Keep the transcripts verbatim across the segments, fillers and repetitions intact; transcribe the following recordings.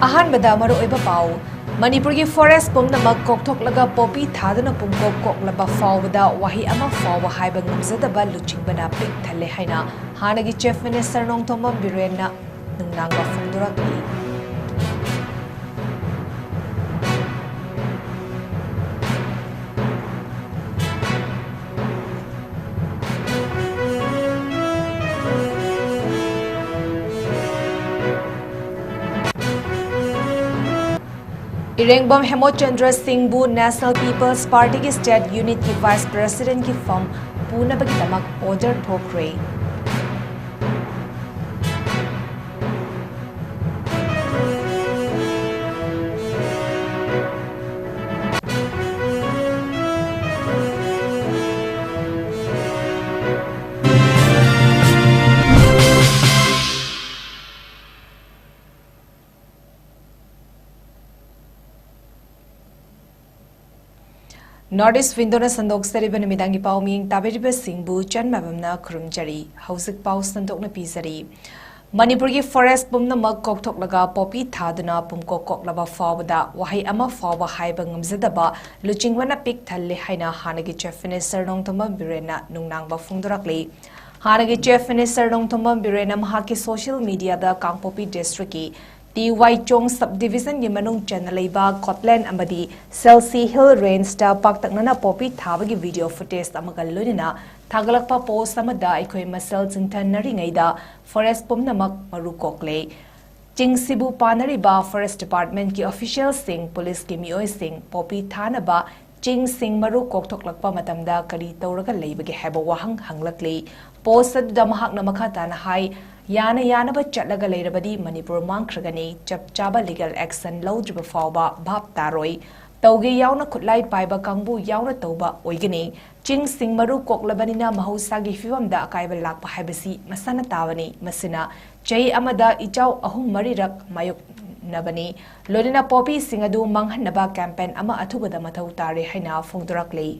ꯑꯍꯥꯟꯕꯗ ꯃꯔꯨꯑꯣꯏꯕ ꯄꯥꯎ꯫ ꯃꯅꯤꯄꯨꯔꯒꯤ ꯐꯣꯔꯦꯁ ꯄꯨꯝꯅꯃꯛ ꯀꯣꯛꯊꯣꯛꯂꯒ ꯄꯣꯄꯤ ꯊꯥꯗꯨꯅ ꯄꯨꯝꯀꯣꯛ ꯀꯣꯛꯂꯕ ꯐꯥꯎꯕꯗ ꯋꯥꯍꯩ ꯑꯃ ꯐꯥꯎꯕ ꯍꯥꯏꯕ ꯉꯝꯖꯗꯕ ꯂꯨꯆꯤꯡꯕꯅ ꯄꯤꯛ ꯊꯜꯂꯦ ꯍꯥꯏꯅ ꯍꯥꯟꯅꯒꯤ ꯆꯤꯐ ꯃꯤꯅꯤꯁꯇꯔ ꯅꯣꯡꯊꯣꯝꯕꯝ ꯕꯤꯔꯦꯟꯅ ꯅꯨꯡꯅꯥꯡꯕ ꯐꯣꯡꯗꯣꯔꯛꯂꯤ꯫ ꯏꯔꯦꯡꯕꯝ ꯍꯦꯃꯣꯆꯟꯗ꯭ꯔ ꯁꯤꯡꯕꯨ National People's Partyꯒꯤ State Unitꯀꯤ Vice Presidentꯀꯤ ꯐꯝ ꯄꯨꯅꯕꯒꯤꯗꯃꯛ order ꯊꯣꯛꯈ꯭ꯔꯦ꯫ North East Windowꯅ ꯁꯟꯗꯣꯛꯆꯔꯤꯕ ꯅꯨꯃꯤꯗꯥꯡꯒꯤ ꯄꯥꯎ ꯃꯤꯡ ꯇꯥꯕꯤꯔꯤꯕꯁꯤꯡꯕꯨ ꯆꯟꯃꯕꯝꯅ ꯈꯨꯔꯨꯝꯖꯔꯤ꯫ ꯍꯧꯖꯤꯛ ꯄꯥꯎ ꯁꯟꯗꯣꯛꯅ ꯄꯤꯖꯔꯤ꯫ ꯃꯅꯤꯄꯨꯔꯒꯤ ꯐꯣꯔꯦꯁ ꯄꯨꯝꯅꯃꯛ ꯀꯣꯛꯊꯣꯛꯂꯒ ꯄꯣꯄꯤ ꯊꯥꯗꯨꯅ ꯄꯨꯝꯀꯣꯛ ꯀꯣꯛꯂꯕ ꯐꯥꯎꯕꯗ ꯋꯥꯍꯩ ꯑꯃ ꯐꯥꯎꯕ ꯍꯥꯏꯕ ꯉꯝꯖꯗꯕ ꯂꯨꯆꯤꯡꯕꯅ ꯄꯤꯛ ꯊꯜꯂꯦ ꯍꯥꯏꯅ ꯍꯥꯟꯅꯒꯤ ꯆꯤꯐ ꯃꯤꯅꯤꯁꯇꯔ ꯅꯣꯡꯊꯣꯝꯕꯝ ꯕꯤꯔꯦꯟꯅ ꯅꯨꯡꯅꯥꯡꯕ ꯐꯣꯡꯗꯣꯔꯛꯂꯤ꯫ ꯍꯥꯟꯅꯒꯤ ꯆꯤꯐ ꯃꯤꯅꯤꯁꯇꯔ ꯅꯣꯡꯊꯣꯝꯕꯝ ꯕꯤꯔꯦꯟꯅ ꯃꯍꯥꯛꯀꯤ ꯁꯣꯁꯤꯌꯦꯜ ꯃꯤꯗꯤꯌꯥꯗ ꯀꯥꯡꯄꯣꯛꯄꯤ ꯗꯤꯁꯇ꯭ꯔꯤꯛꯀꯤ ꯇꯤ ꯋꯥꯏ ꯆꯣꯡ ꯁꯕ ꯗꯤꯕꯤꯖꯟꯒꯤ ꯃꯅꯨꯡ ꯆꯟꯅ ꯂꯩꯕ ꯀꯣꯠꯂꯦꯟ ꯑꯃꯗꯤ ꯁꯦꯜꯁꯤ ꯍꯤꯜ ꯔꯦꯟꯖꯇ ꯄꯥꯛꯇꯛꯅꯅ ꯄꯣꯄꯤ ꯊꯥꯕꯒꯤ ꯚꯤꯗꯤꯑꯣ ꯐꯨꯇꯦꯖ ꯑꯃꯒ ꯂꯣꯏꯅꯅ ꯊꯥꯒꯠꯂꯛꯄ ꯄꯣꯁ ꯑꯃꯗ ꯑꯩꯈꯣꯏ ꯃꯁꯦꯜ ꯆꯤꯡꯊꯅꯔꯤꯉꯩꯗ ꯐꯣꯔꯦꯁ ꯄꯨꯝꯅꯃꯛ ꯃꯔꯨ ꯀꯣꯛꯂꯦ꯫ ꯆꯤꯡꯁꯤꯕꯨ ꯄꯥꯟꯅꯔꯤꯕ ꯐꯣꯔꯦꯁ ꯗꯤꯄꯥꯔꯠꯃꯦꯟꯠꯀꯤ ꯑꯣꯐꯤꯁꯤꯌꯦꯜꯁꯤꯡ, ꯄꯨꯂꯤꯁꯀꯤ ꯃꯤꯑꯣꯏꯁꯤꯡ ꯄꯣꯄꯤ ꯊꯥꯅꯕ ꯆꯤꯡꯁꯤꯡ ꯃꯔꯨ ꯀꯣꯛꯊꯣꯛꯂꯛꯄ ꯃꯇꯝꯗ ꯀꯔꯤ ꯇꯧꯔꯒ ꯂꯩꯕꯒꯦ ꯍꯥꯏꯕ ꯋꯥꯍꯪ ꯍꯪꯂꯛꯂꯤ꯫ ꯄꯣꯁ ꯑꯗꯨꯗ ꯃꯍꯥꯛꯅ ꯃꯈꯥ ꯇꯥꯅ ꯍꯥꯏ, ꯌꯥꯅ ꯌꯥꯅꯕ ꯆꯠꯂꯒ ꯂꯩꯔꯕꯗꯤ ꯃꯅꯤꯄꯨꯔ ꯃꯥꯡꯈ꯭ꯔꯒꯅꯤ, ꯆꯞ ꯆꯥꯕ ꯂꯤꯒꯦꯜ ꯑꯦꯛꯁꯟ ꯂꯧꯗ꯭ꯔꯤꯕ ꯐꯥꯎꯕ ꯚꯥꯞ ꯇꯥꯔꯣꯏ꯫ ꯇꯧꯒꯦ ꯌꯥꯎꯅ ꯈꯨꯠꯂꯥꯏ ꯄꯥꯏꯕ ꯀꯥꯡꯕꯨ ꯌꯥꯎꯅ ꯇꯧꯕ ꯑꯣꯏꯒꯅꯤ꯫ ꯆꯤꯡꯁꯤꯡ ꯃꯔꯨ ꯀꯣꯛꯂꯕꯅꯤꯅ ꯃꯍꯧꯁꯥꯒꯤ ꯐꯤꯕꯝꯗ ꯑꯀꯥꯏꯕ ꯂꯥꯛꯄ ꯍꯥꯏꯕꯁꯤ ꯃꯁꯥꯅ ꯇꯥꯕꯅꯤ꯫ ꯃꯁꯤꯅ ꯆꯍꯤ ꯑꯃꯗ ꯏꯆꯥꯎ ꯑꯍꯨꯝ ꯃꯔꯤꯔꯛ ꯃꯥꯌꯣꯛꯅꯕꯅꯤ꯫ ꯂꯣꯏꯅꯅ ꯄꯣꯄꯤꯁꯤꯡ ꯑꯗꯨ ꯃꯥꯡꯍꯟꯅꯕ ꯀꯦꯝꯄꯦꯟ ꯑꯃ ꯑꯊꯨꯕꯗ ꯃꯊꯧ ꯇꯥꯔꯦ ꯍꯥꯏꯅ ꯐꯣꯡꯗꯣꯔꯛꯂꯤ꯫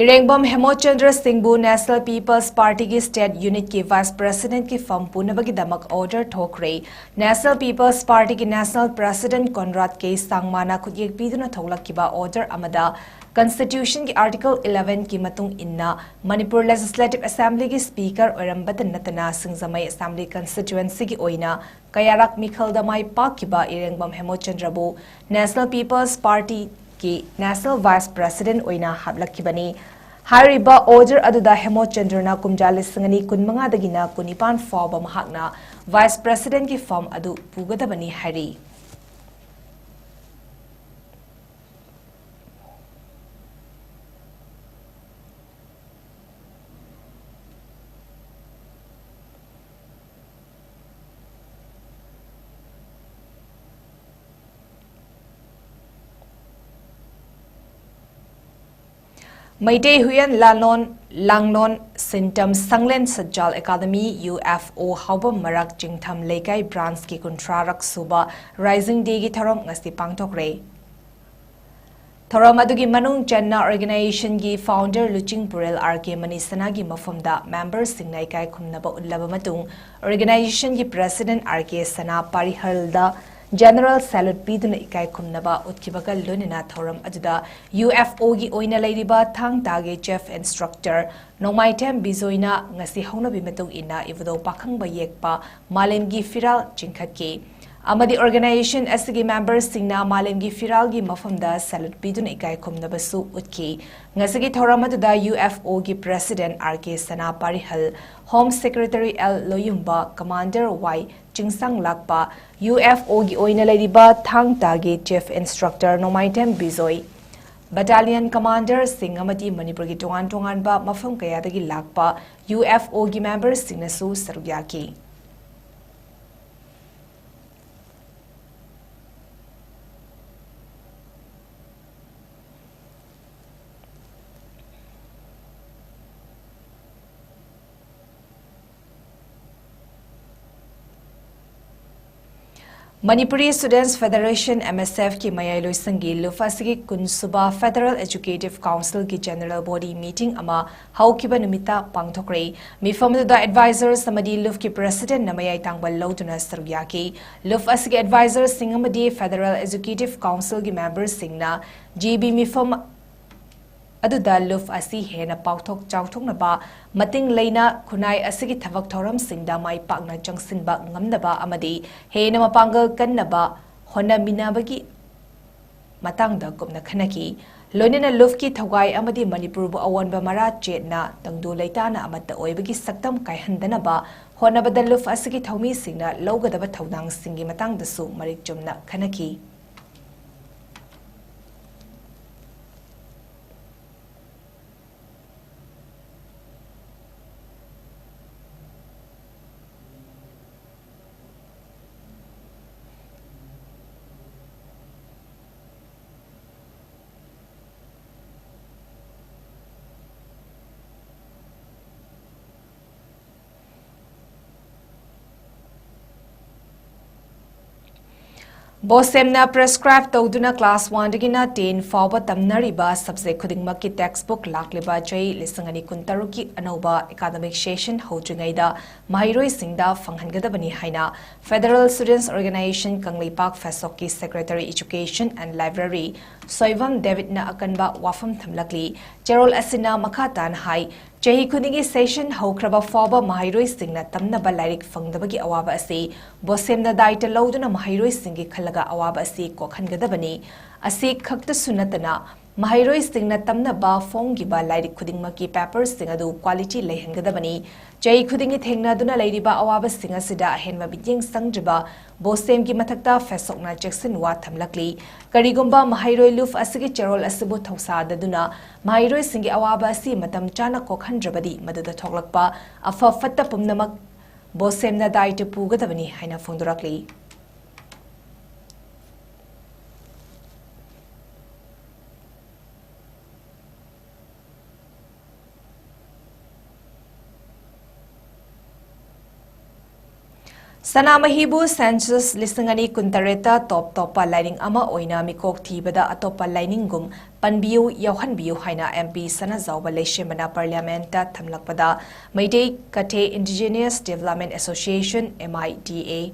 ꯏꯔꯦꯡꯕꯝ ꯍꯦꯃꯣꯆꯟꯗ꯭ꯔ ꯁꯤꯡꯕꯨ National People's Partyꯒꯤ State Unitꯀꯤ Vice Presidentꯀꯤ ꯐꯝ ꯄꯨꯅꯕꯒꯤꯗꯃꯛ order ꯊꯣꯛꯈ꯭ꯔꯦ꯫ National People's Partyꯒꯤ National President Conrad K ꯁꯥꯡꯃꯥꯅ ꯈꯨꯠꯌꯦꯛ ꯄꯤꯗꯨꯅ ꯊꯣꯛꯂꯛꯈꯤꯕ order ꯑꯃꯗ Constitutionꯒꯤ Article elevenꯒꯤ ꯃꯇꯨꯡ ꯏꯟꯅ ꯃꯅꯤꯄꯨꯔ Legislative Assemblyꯒꯤ Speaker ꯑꯣꯏꯔꯝꯕꯇ ꯅꯠꯇꯅ ꯁꯤꯡꯖꯃꯩ Assembly Constituencyꯒꯤ ꯑꯣꯏꯅ ꯀꯌꯥꯔꯛ ꯃꯤꯈꯜꯗ ꯃꯥꯏ ꯄꯥꯛꯈꯤꯕ ꯏꯔꯦꯡꯕꯝ ꯍꯦꯃꯣꯆꯟꯗ꯭ꯔꯕꯨ National People's Partyꯒꯤ National Vice President ꯑꯣꯏꯅ ꯍꯥꯞꯂꯛꯈꯤꯕꯅꯤ꯫ ꯍꯥꯏꯔꯤꯕ order ꯑꯗꯨꯗ ꯍꯦꯃꯣꯆꯟꯗ꯭ꯔꯅ ꯀꯨꯝꯖꯥ ꯂꯤꯁꯤꯡ ꯑꯅꯤ ꯀꯨꯟꯃꯉꯥꯗꯒꯤꯅ ꯀꯨꯟꯅꯤꯄꯥꯟ ꯐꯥꯎꯕ ꯃꯍꯥꯛꯅ Vice Presidentꯀꯤ ꯐꯝ ꯑꯗꯨ ꯄꯨꯒꯗꯕꯅꯤ ꯍꯥꯏꯔꯤ꯫ ꯃꯩꯇꯩ ꯍꯨꯏꯌꯦꯟ ꯂꯥꯂꯣꯟ ꯂꯥꯡꯂꯣꯟ ꯁꯤꯟꯇꯝ ꯁꯪꯂꯦꯟ ꯁꯠꯖꯥꯜ ꯑꯦꯀꯥꯗꯃꯤ, UFO, ꯍꯥꯎꯕꯝ ꯃꯔꯛ ꯆꯤꯡꯊꯝ ꯂꯩꯀꯥꯏ branchꯀꯤ ꯀꯨꯟꯊ꯭ꯔꯥꯔꯛ ꯁꯨꯕ Rising Dayꯒꯤ ꯊꯧꯔꯝ ꯉꯁꯤ ꯄꯥꯡꯊꯣꯛꯈ꯭ꯔꯦ꯫ ꯊꯧꯔꯝ ꯑꯗꯨꯒꯤ ꯃꯅꯨꯡ ꯆꯟꯅ organizationꯒꯤ founder ꯂꯨꯆꯤꯡ ꯄꯨꯔꯦꯜ R K ꯃꯅꯤꯁꯅꯥꯒꯤ ꯃꯐꯝꯗ memberꯁꯤꯡꯅ ꯏꯀꯥꯏ ꯈꯨꯝꯅꯕ ꯎꯠꯂꯕ ꯃꯇꯨꯡ, organizationꯒꯤ President R K ꯁꯅꯥ ꯄꯥꯔꯤꯍꯜꯗ general salute ꯄꯤꯗꯨꯅ ꯏꯀꯥꯏ ꯈꯨꯝꯅꯕ ꯎꯠꯈꯤꯕꯒ ꯂꯣꯏꯅꯅ ꯊꯧꯔꯝ ꯑꯗꯨꯗ UFOꯒꯤ ꯑꯣꯏꯅ ꯂꯩꯔꯤꯕ ꯊꯥꯡ ꯇꯥꯒꯤ Chief Instructor ꯅꯣꯡꯃꯥꯏꯊꯦꯝ ꯕꯤꯖꯣꯏꯅ ꯉꯁꯤ ꯍꯧꯅꯕꯤ ꯃꯇꯨꯡ ꯏꯟꯅ ꯏꯕꯨꯙꯧ ꯄꯥꯈꯪꯕ ꯌꯦꯛꯄ ꯃꯥꯂꯦꯝꯒꯤ ꯐꯤꯔꯥꯜ ꯆꯤꯡꯈꯠꯈꯤ꯫ ꯑꯃꯗꯤ organization ꯑꯁꯤꯒꯤ memberꯁꯤꯡꯅ ꯃꯥꯂꯦꯝꯒꯤ ꯐꯤꯔꯥꯜꯒꯤ ꯃꯐꯝꯗ salute ꯄꯤꯗꯨꯅ ꯏꯀꯥꯏ ꯈꯨꯝꯅꯕꯁꯨ ꯎꯠꯈꯤ꯫ ꯉꯁꯤꯒꯤ ꯊꯧꯔꯝ ꯑꯗꯨꯗ UFOꯒꯤ President R K ꯁꯅꯥ ꯄꯥꯔꯤꯍꯜ, Home Secretary L ꯂꯣꯌꯨꯝꯕ, Commander Y ꯆꯤꯡꯁꯥꯡ ꯂꯥꯛꯄ, UFOꯒꯤ ꯑꯣꯏꯅ ꯂꯩꯔꯤꯕ ꯊꯥꯡ ꯇꯥꯒꯤ Chief Instructor ꯅꯣꯡꯃꯥꯏꯊꯦꯝ ꯕꯤꯖꯣꯏ, Battalion Commanderꯁꯤꯡ ꯑꯃꯗꯤ ꯃꯅꯤꯄꯨꯔꯒꯤ ꯇꯣꯉꯥꯟ ꯇꯣꯉꯥꯟꯕ ꯃꯐꯝ ꯀꯌꯥꯗꯒꯤ ꯂꯥꯛꯄ UFOꯒꯤ memberꯁꯤꯡꯅꯁꯨ ꯁꯔꯨꯛ ꯌꯥꯈꯤ꯫ Manipuri Students Federation, M S F, ꯀꯤ ꯃꯌꯥꯏ ꯂꯣꯏꯁꯪꯒꯤ ꯂꯨꯞ ꯑꯁꯤꯒꯤ ꯀꯨꯟꯁꯨꯕ Federal Executive Council ꯒꯤ General Body Meeting ꯑꯃ ꯍꯧꯈꯤꯕ ꯅꯨꯃꯤꯠꯇ ꯄꯥꯡꯊꯣꯛꯈ꯭ꯔꯦ꯫ ꯃꯤꯐꯝ ꯑꯗꯨꯗ advisors ꯑꯃꯗꯤ ꯂꯨꯞꯀꯤ President ꯅ ꯃꯌꯥꯏ ꯊꯪꯕ ꯂꯧꯗꯨꯅ ꯁꯔꯨꯛ ꯌꯥꯈꯤ꯫ ꯂꯨꯞ ꯑꯁꯤꯒꯤ advisors ꯁꯤꯡ ꯑꯃꯗꯤ Federal Executive Council ꯒꯤ member ꯁꯤꯡꯅ G B ꯃꯤꯐꯝ ꯑꯗꯨꯗ ꯂꯨꯞ ꯑꯁꯤ ꯍꯦꯟꯅ ꯄꯥꯛꯊꯣꯛ ꯆꯥꯎꯊꯣꯛꯅꯕ, ꯃꯇꯤꯡ ꯂꯩꯅ ꯈꯨꯟꯅꯥꯏ ꯑꯁꯤꯒꯤ ꯊꯕꯛ ꯊꯧꯔꯝꯁꯤꯡꯗ ꯃꯥꯏ ꯄꯥꯛꯅ ꯆꯪꯁꯤꯟꯕ ꯉꯝꯅꯕ ꯑꯃꯗꯤ ꯍꯦꯟꯅ ꯃꯄꯥꯡꯒꯜ ꯀꯟꯅꯕ ꯍꯣꯠꯅꯃꯤꯟꯅꯕꯒꯤ ꯃꯇꯥꯡꯗ ꯀꯨꯞꯅ ꯈꯟꯅꯈꯤ꯫ ꯂꯣꯏꯅꯅ ꯂꯨꯞꯀꯤ ꯊꯧꯒꯥꯏ ꯑꯃꯗꯤ ꯃꯅꯤꯄꯨꯔꯕꯨ ꯑꯑꯣꯟꯕ ꯃꯔꯥ ꯆꯦꯠꯅ ꯇꯪꯗꯨ ꯂꯩꯇꯥꯅ ꯑꯃꯠꯇ ꯑꯣꯏꯕꯒꯤ ꯁꯛꯇꯝ ꯀꯥꯏꯍꯟꯗꯅꯕ ꯍꯣꯠꯅꯕꯗ ꯂꯨꯞ ꯑꯁꯤꯒꯤ ꯊꯧꯃꯤꯁꯤꯡꯅ ꯂꯧꯒꯗꯕ ꯊꯧꯗꯥꯡꯁꯤꯡꯒꯤ ꯃꯇꯥꯡꯗꯁꯨ ꯃꯔꯤꯛ ꯆꯨꯝꯅ ꯈꯟꯅꯈꯤ꯫ BOSEM ꯅ prescribe ꯇꯧꯗꯨꯅ class one ꯗꯒꯤꯅ ten ꯐꯥꯎꯕ ꯇꯝꯅꯔꯤꯕ subject ꯈꯨꯗꯤꯡꯃꯛꯀꯤ textbook ꯂꯥꯛꯂꯤꯕ ꯆꯍꯤ ꯂꯤꯁꯤꯡ ꯑꯅꯤ ꯀꯨꯟꯇꯔꯨꯛꯀꯤ ꯑꯅꯧꯕ academic session ꯍꯧꯗ꯭ꯔꯤꯉꯩꯗ ꯃꯍꯩꯔꯣꯏꯁꯤꯡꯗ ꯐꯪꯍꯟꯒꯗꯕꯅꯤ ꯍꯥꯏꯅ Federal Students Organisation Kangleipak ꯐꯦꯁꯣꯛꯀꯤ Secretary Education and Library Soibam ꯗꯦꯕꯤꯠꯅ ꯑꯀꯟꯕ ꯋꯥꯐꯝ ꯊꯝꯂꯛꯂꯤ꯫ ꯆꯦꯔꯣꯜ ꯑꯁꯤꯅ ꯃꯈꯥ ꯇꯥꯅ ꯍꯥꯏ, ꯆꯍꯤ ꯈꯨꯗꯤꯡꯒꯤ session ꯍꯧꯈ꯭ꯔꯕ ꯐꯥꯎꯕ ꯃꯍꯩꯔꯣꯏꯁꯤꯡꯅ ꯇꯝꯅꯕ ꯂꯥꯏꯔꯤꯛ ꯐꯪꯗꯕꯒꯤ ꯑꯋꯥꯕ ꯑꯁꯤ BOSEM ꯅ ꯗꯥꯏꯇ ꯂꯧꯗꯨꯅ ꯃꯍꯩꯔꯣꯏꯁꯤꯡꯒꯤ ꯈꯜꯂꯒ ꯑꯋꯥꯕ ꯑꯁꯤ ꯀꯣꯛꯍꯟꯒꯗꯕꯅꯤ꯫ ꯑꯁꯤ ꯈꯛꯇꯁꯨ ꯅꯠꯇꯅ, ꯃꯍꯩꯔꯣꯏꯁꯤꯡꯅ ꯇꯝꯅꯕ ꯐꯣꯡꯈꯤꯕ ꯂꯥꯏꯔꯤꯛ ꯈꯨꯗꯤꯡꯃꯛꯀꯤ paper ꯁꯤꯡ ꯑꯗꯨ quality ꯂꯩꯍꯟꯒꯗꯕꯅꯤ꯫ ꯆꯍꯤ ꯈꯨꯗꯤꯡꯒꯤ ꯊꯦꯡꯅꯗꯨꯅ ꯂꯩꯔꯤꯕ ꯑꯋꯥꯕꯁꯤꯡ ꯑꯁꯤꯗ ꯑꯍꯦꯟꯕ ꯃꯤꯠꯌꯦꯡ ꯆꯪꯗ꯭ꯔꯤꯕ BOSEM ꯒꯤ ꯃꯊꯛꯇ ꯐꯦꯁꯣꯛꯅ ꯆꯦꯛꯁꯤꯟꯋꯥ ꯊꯝꯂꯛꯂꯤ꯫ ꯀꯔꯤꯒꯨꯝꯕ ꯃꯍꯩꯔꯣꯏ ꯂꯨꯞ ꯑꯁꯤꯒꯤ ꯆꯦꯔꯣꯜ ꯑꯁꯤꯕꯨ ꯊꯧꯁꯥꯗꯗꯨꯅ ꯃꯍꯩꯔꯣꯏꯁꯤꯡꯒꯤ ꯑꯋꯥꯕ ꯑꯁꯤ ꯃꯇꯝ ꯆꯥꯅ ꯀꯣꯛꯍꯟꯗ꯭ꯔꯕꯗꯤ, ꯃꯗꯨꯗ ꯊꯣꯛꯂꯛꯄ ꯑꯐ ꯐꯠꯇ ꯄꯨꯝꯅꯃꯛ BOSEM ꯅ ꯗꯥꯏꯇ ꯄꯨꯒꯗꯕꯅꯤ ꯍꯥꯏꯅ ꯐꯣꯡꯗꯣꯔꯛꯂꯤ꯫ ꯁꯅꯥꯃꯍꯤꯕꯨ census ꯂꯤꯁꯤꯡ ꯑꯅꯤ ꯀꯨꯟꯇꯔꯦꯠꯇ ꯇꯣꯞ ꯇꯣꯞꯄ ꯂꯥꯏꯅꯤꯡ ꯑꯃ ꯑꯣꯏꯅ ꯃꯤꯀꯣꯛ ꯊꯤꯕꯗ ꯑꯇꯣꯞꯄ ꯂꯥꯏꯅꯤꯡꯒꯨꯝ ꯄꯟꯕꯤꯌꯨ, ꯌꯥꯎꯍꯟꯕꯤꯌꯨ ꯍꯥꯏꯅ MP ꯁꯅꯥꯖꯥꯎꯕ ꯂꯩꯁꯦꯝꯕꯅ Parliament ꯊꯝꯂꯛꯄꯗ Meitei ꯀꯊꯦ Indigenous Development Association, MIDA,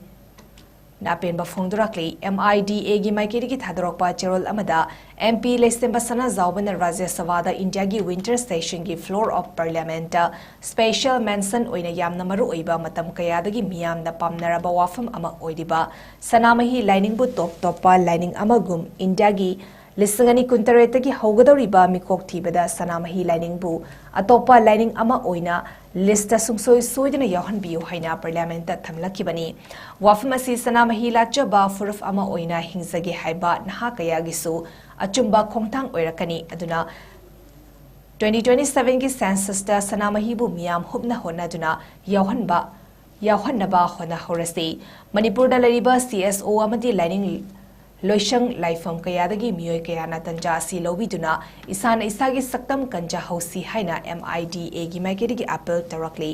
ꯅ ꯑꯄꯦꯟꯕ ꯐꯣꯡꯗꯣꯔꯛꯂꯤ꯫ MIDA ꯒꯤ ꯃꯥꯏꯀꯩꯗꯒꯤ ꯊꯥꯗꯣꯔꯛꯄ ꯆꯦꯔꯣꯜ ꯑꯃꯗ, MP ꯂꯩꯁꯦꯝꯕ ꯁꯅꯥꯖꯥꯎꯕꯅ ꯔꯥꯖ꯭ꯌ ꯁꯚꯥꯗ ꯏꯟꯗꯤꯌꯥꯒꯤ winter session ꯒꯤ floor of Parliament ꯇ special mention ꯑꯣꯏꯅ ꯌꯥꯝꯅ ꯃꯔꯨꯑꯣꯏꯕ, ꯃꯇꯝ ꯀꯌꯥꯗꯒꯤ ꯃꯤꯌꯥꯝꯅ ꯄꯥꯝꯅꯔꯕ ꯋꯥꯐꯝ ꯑꯃ ꯑꯣꯏꯔꯤꯕ ꯁꯅꯥꯃꯍꯤ ꯂꯥꯏꯅꯤꯡꯕꯨ ꯇꯣꯞ ꯇꯣꯞꯄ ꯂꯥꯏꯅꯤꯡ ꯑꯃꯒꯨꯝ ꯏꯟꯗꯤꯌꯥꯒꯤ ꯂꯤꯁꯤꯡ ꯑꯅꯤ ꯀꯨꯟꯇꯔꯦꯠꯇꯒꯤ ꯍꯧꯒꯗꯧꯔꯤꯕ ꯃꯤꯀꯣꯛ ꯊꯤꯕꯗ ꯁꯅꯥꯃꯍꯤ ꯂꯥꯏꯅꯤꯡꯕꯨ ꯑꯇꯣꯞꯄ ꯂꯥꯏꯅꯤꯡ ꯑꯃ ꯑꯣꯏꯅ list ꯇ ꯁꯨꯡꯁꯣꯏ ꯁꯣꯏꯗꯅ ꯌꯥꯎꯍꯟꯕꯤꯌꯨ ꯍꯥꯏꯅ Parliament ꯇ ꯊꯝꯂꯛꯈꯤꯕꯅꯤ꯫ ꯋꯥꯐꯝ ꯑꯁꯤ ꯁꯅꯥꯃꯍꯤ ꯂꯥꯠꯆꯕ ꯐꯨꯔꯨꯞ ꯑꯃ ꯑꯣꯏꯅ ꯍꯤꯡꯖꯒꯦ ꯍꯥꯏꯕ ꯅꯍꯥ ꯀꯌꯥꯒꯤꯁꯨ ꯑꯆꯨꯝꯕ ꯈꯣꯡꯊꯥꯡ ꯑꯣꯏꯔꯛꯀꯅꯤ꯫ ꯑꯗꯨꯅ twenty twenty seven ꯒꯤ census ꯇ ꯁꯅꯥꯃꯍꯤꯕꯨ ꯃꯤꯌꯥꯝ ꯍꯨꯞꯅ ꯍꯣꯠꯅꯗꯨꯅ ꯌꯥꯎꯍꯟꯕ, ꯌꯥꯎꯍꯟꯅꯕ ꯍꯣꯠꯅꯍꯧꯔꯁꯤ꯫ ꯃꯅꯤꯄꯨꯔꯗ ꯂꯩꯔꯤꯕ CSO ꯑꯃꯗꯤ ꯂꯥꯏꯅꯤꯡ ꯂꯣꯏꯁꯪ ꯂꯥꯏꯐꯝ ꯀꯌꯥꯗꯒꯤ ꯃꯤꯑꯣꯏ ꯀꯌꯥꯅ ꯇꯟꯖꯥ ꯑꯁꯤ ꯂꯧꯕꯤꯗꯨꯅ ꯏꯁꯥꯅ ꯏꯁꯥꯒꯤ ꯁꯛꯇꯝ ꯀꯟꯖꯍꯧꯁꯤ ꯍꯥꯏꯅ MIDA ꯒꯤ ꯃꯥꯏꯀꯩꯗꯒꯤ appeal ꯇꯧꯔꯛꯂꯤ꯫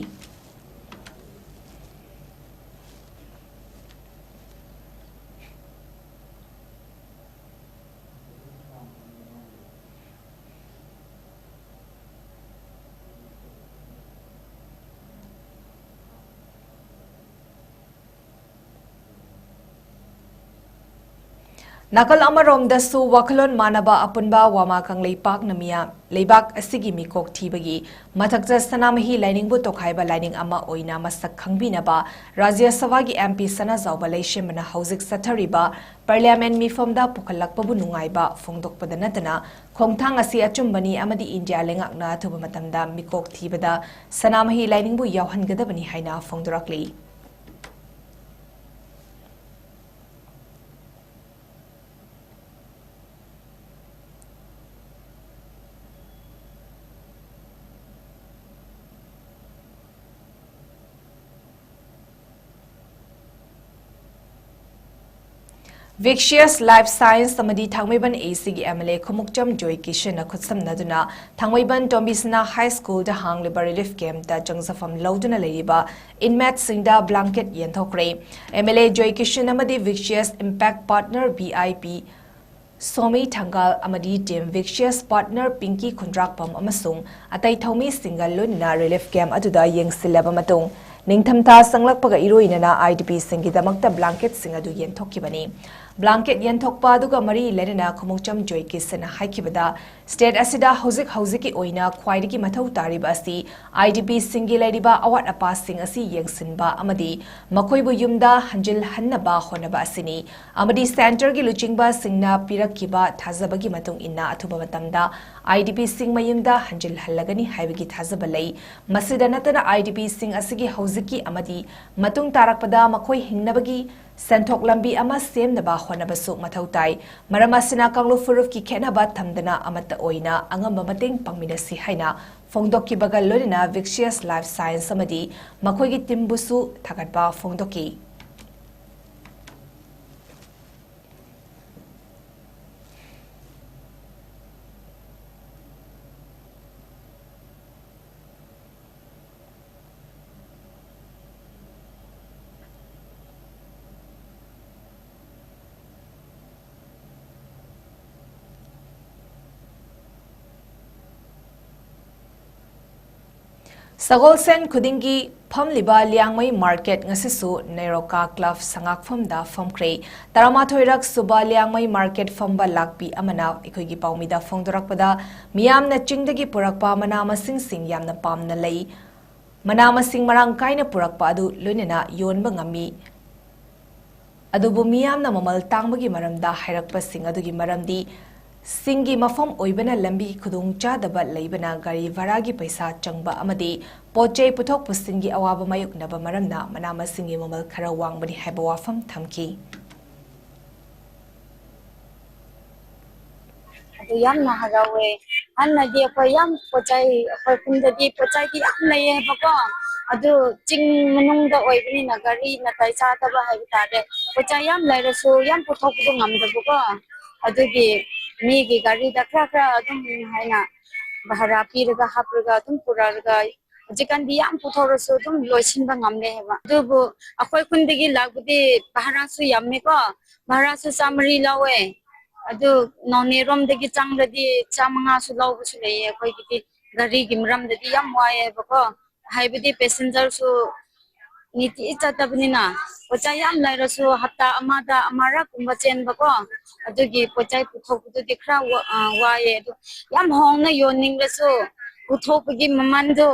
ꯅꯥꯀꯜ ꯑꯃꯔꯣꯝꯗꯁꯨ ꯋꯥꯈꯜꯂꯣꯟ ꯃꯥꯟꯅꯕ ꯑꯄꯨꯟꯕ ꯋꯥꯃꯥ ꯀꯪꯂꯩꯄꯥꯛꯅ ꯃꯤꯌꯥꯝ, ꯂꯩꯕꯥꯛ ꯑꯁꯤꯒꯤ ꯃꯤꯀꯣꯛ ꯊꯤꯕꯒꯤ ꯃꯊꯛꯇ ꯁꯅꯥꯃꯍꯤ ꯂꯥꯏꯅꯤꯡꯕꯨ ꯇꯣꯈꯥꯏꯕ ꯂꯥꯏꯅꯤꯡ ꯑꯃ ꯑꯣꯏꯅ ꯃꯁꯛ ꯈꯪꯕꯤꯅꯕ ꯔꯥꯖ꯭ꯌ ꯁꯚꯥꯒꯤ MP ꯁꯅꯥꯖꯥꯎꯕ ꯂꯩꯁꯦꯝꯕꯅ ꯍꯧꯖꯤꯛ ꯆꯠꯊꯔꯤꯕ Parliament ꯃꯤꯐꯝꯗ ꯄꯨꯈꯠꯂꯛꯄꯕꯨ ꯅꯨꯡꯉꯥꯏꯕ ꯐꯣꯡꯗꯣꯛꯄꯗ ꯅꯠꯇꯅ, ꯈꯣꯡꯊꯥꯡ ꯑꯁꯤ ꯑꯆꯨꯝꯕꯅꯤ ꯑꯃꯗꯤ ꯏꯟꯗꯤꯌꯥ ꯂꯩꯉꯥꯛꯅ ꯑꯊꯨꯕ ꯃꯇꯝꯗ ꯃꯤꯀꯣꯛ ꯊꯤꯕꯗ ꯁꯅꯥꯃꯍꯤ ꯂꯥꯏꯅꯤꯡꯕꯨ ꯌꯥꯎꯍꯟꯒꯗꯕꯅꯤ ꯍꯥꯏꯅ ꯐꯣꯡꯗꯣꯔꯛꯂꯤ꯫ Viccius Life Science ꯑꯃꯗꯤ ꯊꯥꯡꯃꯩꯕꯟ A C ꯒꯤ M L A Khumukcham joy ꯀꯤꯁꯟꯅ ꯈꯨꯠꯁꯝꯅꯗꯨꯅ Thangmeiband ꯇꯣꯝꯕꯤꯁꯅꯥ High School the ꯍꯥꯡꯂꯤꯕ relief camp ꯇ ꯆꯪꯖꯐꯝ ꯂꯧꯗꯨꯅ ꯂꯩꯔꯤꯕ inmate ꯁꯤꯡꯗ blanket ꯌꯦꯟꯊꯣꯛꯈ꯭ꯔꯦ꯫ M L A ꯖꯣꯏ ꯀꯤꯁꯟ ꯑꯃꯗꯤ Viccius Impact Partner V I P Somi ꯊꯪꯒꯥꯜ ꯑꯃꯗꯤ Team Viccius Partner ꯄꯤꯡꯀꯤ ꯈꯨꯟꯗ꯭ꯔꯥꯛꯄꯝ ꯑꯃꯁꯨꯡ ꯑꯇꯩ ꯊꯧꯃꯤꯁꯤꯡꯒ ꯂꯣꯏꯅꯅ relief camp ꯑꯗꯨꯗ ꯌꯦꯡꯁꯤꯜꯂꯕ ꯃꯇꯨꯡ, ꯅꯤꯡꯊꯝꯊꯥ ꯆꯪꯂꯛꯄꯒ ꯏꯔꯣꯏꯅꯅ I D P ꯁꯤꯡꯒꯤꯗꯃꯛꯇ blanket ꯁꯤꯡ ꯑꯗꯨ ꯌꯦꯟꯊꯣꯛꯈꯤꯕꯅꯤ꯫ Blanket ꯌꯦꯟꯊꯣꯛꯄ ꯑꯗꯨꯒ ꯃꯔꯤ ꯂꯩꯅꯅ ꯈꯨꯃꯨꯛꯆꯝ ꯖꯣꯏ ꯀꯤꯁꯟꯅ ꯍꯥꯏꯈꯤꯕꯗ, state ꯑꯁꯤꯗ ꯍꯧꯖꯤꯛ ꯍꯧꯖꯤꯛꯀꯤ ꯑꯣꯏꯅ ꯈ꯭ꯋꯥꯏꯗꯒꯤ ꯃꯊꯧ ꯇꯥꯔꯤꯕ ꯑꯁꯤ I D P ꯁꯤꯡꯒꯤ ꯂꯩꯔꯤꯕ ꯑꯋꯥꯠ ꯑꯄꯥꯁꯤꯡ ꯑꯁꯤ ꯌꯦꯡꯁꯤꯟꯕ ꯑꯃꯗꯤ ꯃꯈꯣꯏꯕꯨ ꯌꯨꯝꯗ ꯍꯟꯖꯤꯜꯍꯟꯅꯕ ꯍꯣꯠꯅꯕ ꯑꯁꯤꯅꯤ꯫ ꯑꯃꯗꯤ centre ꯒꯤ ꯂꯨꯆꯤꯡꯕꯁꯤꯡꯅ ꯄꯤꯔꯛꯈꯤꯕ ꯊꯥꯖꯕꯒꯤ ꯃꯇꯨꯡ ꯏꯟꯅ ꯑꯊꯨꯕ ꯃꯇꯝꯗ I D P ꯁꯤꯡ ꯃꯌꯨꯝꯗ ꯍꯟꯖꯤꯜꯍꯜꯂꯒꯅꯤ ꯍꯥꯏꯕꯒꯤ ꯊꯥꯖꯕ ꯂꯩ꯫ ꯃꯁꯤꯗ ꯅꯠꯇꯅ, I D P ꯁꯤꯡ ꯑꯁꯤꯒꯤ ꯍꯧꯖꯤꯛꯀꯤ ꯑꯃꯗꯤ ꯃꯇꯨꯡ ꯇꯥꯔꯛꯄꯗ ꯃꯈꯣꯏ ꯍꯤꯡꯅꯕꯒꯤ ꯁꯦꯟꯊꯣꯛ ꯂꯝꯕꯤ ꯑꯃ ꯁꯦꯝꯅꯕ ꯍꯣꯠꯅꯕꯁꯨ ꯃꯊꯧ ꯇꯥꯏ꯫ ꯃꯔꯝ ꯑꯁꯤꯅ, ꯀꯥꯡꯂꯨꯞ ꯐꯨꯔꯨꯞꯀꯤ ꯈꯦꯠꯅꯕ ꯊꯝꯗꯅ ꯑꯃꯠꯇ ꯑꯣꯏꯅ ꯑꯉꯝꯕ ꯃꯇꯦꯡ ꯄꯥꯡꯃꯤꯟꯅꯁꯤ ꯍꯥꯏꯅ ꯐꯣꯡꯗꯣꯛꯈꯤꯕꯒ ꯂꯣꯏꯅꯅ Viccius Life Science ꯑꯃꯗꯤ ꯃꯈꯣꯏꯒꯤ team ꯕꯨꯁꯨ ꯊꯥꯒꯠꯄ ꯐꯣꯡꯗꯣꯛꯈꯤ꯫ ꯁꯒꯣꯜꯁꯦꯟ ꯈꯨꯗꯤꯡꯒꯤ ꯐꯝꯂꯤꯕ ꯂꯤꯌꯥꯡꯃꯩ market ꯉꯁꯤꯁꯨ ꯅꯦꯔꯣꯀꯥ club ꯁꯉꯥꯛꯐꯝꯗ ꯐꯝꯈ꯭ꯔꯦ꯫ ꯇꯔꯥꯃꯥꯊꯣꯏꯔꯛ ꯁꯨꯕ ꯂꯤꯌꯥꯡꯃꯩ market ꯐꯝꯕ ꯂꯥꯛꯄꯤ ꯑꯃꯅ ꯑꯩꯈꯣꯏꯒꯤ ꯄꯥꯎꯃꯤꯗ ꯐꯣꯡꯗꯣꯔꯛꯄꯗ, ꯃꯤꯌꯥꯝꯅ ꯆꯤꯡꯗꯒꯤ ꯄꯨꯔꯛꯄ ꯃꯅꯥ ꯃꯁꯤꯡꯁꯤꯡ ꯌꯥꯝꯅ ꯄꯥꯝꯅ ꯂꯩ꯫ ꯃꯅꯥ ꯃꯁꯤꯡ ꯃꯔꯥꯡ ꯀꯥꯏꯅ ꯄꯨꯔꯛꯄ ꯑꯗꯨ ꯂꯣꯏꯅꯅ ꯌꯣꯟꯕ ꯉꯝꯃꯤ꯫ ꯑꯗꯨꯕꯨ ꯃꯤꯌꯥꯝꯅ ꯃꯃꯜ ꯇꯥꯡꯕꯒꯤ ꯃꯔꯝꯗ ꯍꯥꯏꯔꯛꯄꯁꯤꯡ ꯑꯗꯨꯒꯤ ꯃꯔꯝꯗꯤ, ꯆꯤꯡꯒꯤ ꯃꯐꯝ ꯑꯣꯏꯕꯅ ꯂꯝꯕꯤ ꯈꯨꯗꯣꯡ ꯆꯥꯗꯕ ꯂꯩꯕꯅ ꯒꯥꯔꯤ ꯚꯔꯥꯒꯤ ꯄꯩꯁꯥ ꯆꯪꯕ ꯑꯃꯗꯤ ꯄꯣꯠ ꯆꯩ ꯄꯨꯊꯣꯛ ꯄꯨꯁꯤꯟꯒꯤ ꯑꯋꯥꯕ ꯃꯥꯌꯣꯛꯅꯕ ꯃꯔꯝꯅ ꯃꯅꯥ ꯃꯁꯤꯡꯒꯤ ꯃꯃꯜ ꯈꯔ ꯋꯥꯡꯕꯅꯤ ꯍꯥꯏꯕ ꯋꯥꯐꯝ ꯊꯝꯈꯤ꯫ ꯑꯗꯨ ꯌꯥꯝꯅ ꯍꯔꯥꯎꯋꯦ꯫ ꯍꯥꯟꯅꯗꯤ ꯑꯩꯈꯣꯏ ꯌꯥꯝ ꯄꯣꯠ ꯆꯩ, ꯑꯩꯈꯣꯏ ꯈꯨꯟꯗꯗꯤ ꯄꯣꯠ ꯆꯩꯗꯤ ꯌꯥꯝ ꯂꯩꯌꯦꯕꯀꯣ꯫ ꯑꯗꯨ ꯆꯤꯡ ꯃꯅꯨꯡꯗ ꯑꯣꯏꯕꯅꯤꯅ ꯒꯥꯔꯤ ꯅꯥꯇꯩ ꯆꯥꯗꯕ ꯍꯥꯏꯕ ꯇꯥꯔꯦ꯫ ꯄꯩꯁꯥ ꯌꯥꯝ ꯂꯩꯔꯁꯨ ꯌꯥꯝ ꯄꯨꯊꯣꯛꯄꯗꯣ ꯉꯝꯗꯕꯀꯣ꯫ ꯑꯗꯨꯒꯤ ꯃꯤꯒꯤ ꯒꯥꯔꯤꯗ ꯈꯔ ꯈꯔ ꯑꯗꯨꯝ ꯍꯥꯏꯅ ꯚꯔꯥ ꯄꯤꯔꯒ ꯍꯥꯞꯂꯒ ꯑꯗꯨꯝ ꯄꯨꯔꯛꯑꯒ ꯍꯧꯖꯤꯛꯀꯥꯟꯗꯤ ꯌꯥꯝ ꯄꯨꯊꯣꯛꯔꯁꯨ ꯑꯗꯨꯝ ꯂꯣꯏꯁꯤꯟꯕ ꯉꯝꯂꯦ ꯍꯥꯏꯕ꯫ ꯑꯗꯨꯕꯨ ꯑꯩꯈꯣꯏ ꯈꯨꯟꯗꯒꯤ ꯂꯥꯛꯄꯗꯤ ꯚꯔꯥꯁꯨ ꯌꯥꯝꯃꯦꯀꯣ, ꯚꯔꯥꯁꯨ ꯆꯥꯃꯔꯤ ꯂꯧꯋꯦ꯫ ꯑꯗꯨ ꯅꯣꯅꯦꯔꯣꯝꯗꯒꯤ ꯆꯪꯂꯗꯤ ꯆꯥꯃꯉꯥꯁꯨ ꯂꯧꯕꯁꯨ ꯂꯩꯌꯦ꯫ ꯑꯩꯈꯣꯏꯒꯤꯗꯤ ꯒꯥꯔꯤꯒꯤ ꯃꯔꯝꯗꯗꯤ ꯌꯥꯝ ꯋꯥꯏꯑꯦꯕꯀꯣ, ꯍꯥꯏꯕꯗꯤ ꯄꯦꯁꯦꯟꯖꯔꯁꯨ ꯅꯤꯇꯤ ꯆꯠꯇꯕꯅꯤꯅ꯫ ꯄꯣꯠꯆꯩ ꯌꯥꯝ ꯂꯩꯔꯁꯨ ꯍꯞꯇꯥ ꯑꯃꯗ ꯑꯃꯔꯛꯀꯨꯝꯕ ꯆꯦꯟꯕꯀꯣ, ꯑꯗꯨꯒꯤ ꯄꯣꯠꯆꯩ ꯄꯨꯊꯣꯛꯄꯗꯨꯗꯤ ꯈꯔ ꯋꯥ-, ꯑ, ꯋꯥꯏꯑꯦ꯫ ꯑꯗꯨ ꯌꯥꯝ ꯍꯣꯡꯅ ꯌꯣꯟꯅꯤꯡꯂꯁꯨ ꯄꯨꯊꯣꯛꯄꯒꯤ ꯃꯃꯟꯗꯣ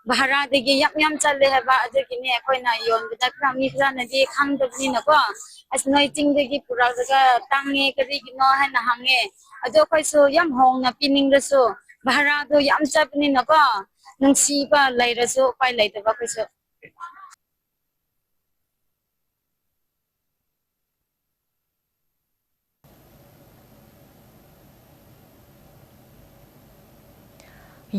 ꯚꯔꯥꯗꯒꯤ ꯌꯥꯝ ꯌꯥꯝ ꯆꯠꯂꯦ ꯍꯥꯏꯕ꯫ ꯑꯗꯨꯒꯤꯅꯦ ꯑꯩꯈꯣꯏꯅ ꯌꯣꯟꯕꯗ ꯈꯔ ꯃꯤ ꯈꯔꯅꯗꯤ ꯈꯪꯗꯕꯅꯤꯅꯀꯣ, "ꯑꯁ, ꯅꯣꯏ ꯆꯤꯡꯗꯒꯤ ꯄꯨꯔꯛꯂꯒ ꯇꯥꯡꯉꯦ, ꯀꯔꯤꯒꯤꯅꯣ?" ꯍꯥꯏꯅ ꯍꯪꯉꯦ꯫ ꯑꯗꯣ ꯑꯩꯈꯣꯏꯁꯨ ꯌꯥꯝ ꯍꯣꯡꯅ ꯄꯤꯅꯤꯡꯂꯁꯨ ꯚꯔꯥꯗꯣ ꯌꯥꯝ ꯆꯠꯄꯅꯤꯅꯀꯣ, ꯅꯨꯡꯁꯤꯕ ꯂꯩꯔꯁꯨ ꯎꯄꯥꯏ ꯂꯩꯇꯕ ꯑꯩꯈꯣꯏꯁꯨ꯫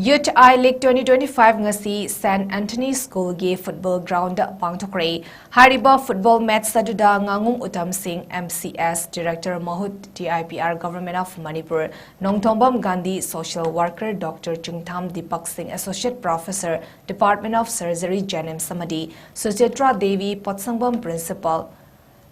Youth I League twenty twenty-five ꯉꯁꯤ Saint Anthony Schoolꯒꯤ football groundꯗ ꯄꯥꯡꯊꯣꯛꯈ꯭ꯔꯦ꯫ ꯍꯥꯏꯔꯤꯕ football match ꯑꯗꯨꯗ ꯉꯥꯉꯨꯝ ꯎꯇꯝ ꯁꯤꯡ, M C S, Director ꯃꯍꯨꯠ, D I P R, Government of Manipur, Nongthombam Gandhi, social worker, Doctor ꯆꯤꯡꯊꯥꯝ Deepak ꯁꯤꯡ, Associate Professor, Department of Surgery, Jennings, ꯑꯃꯗꯤ ꯁꯨꯆꯤꯇ꯭ꯔꯥ Devi, ꯄꯣꯠꯁꯪꯕꯝ Principal,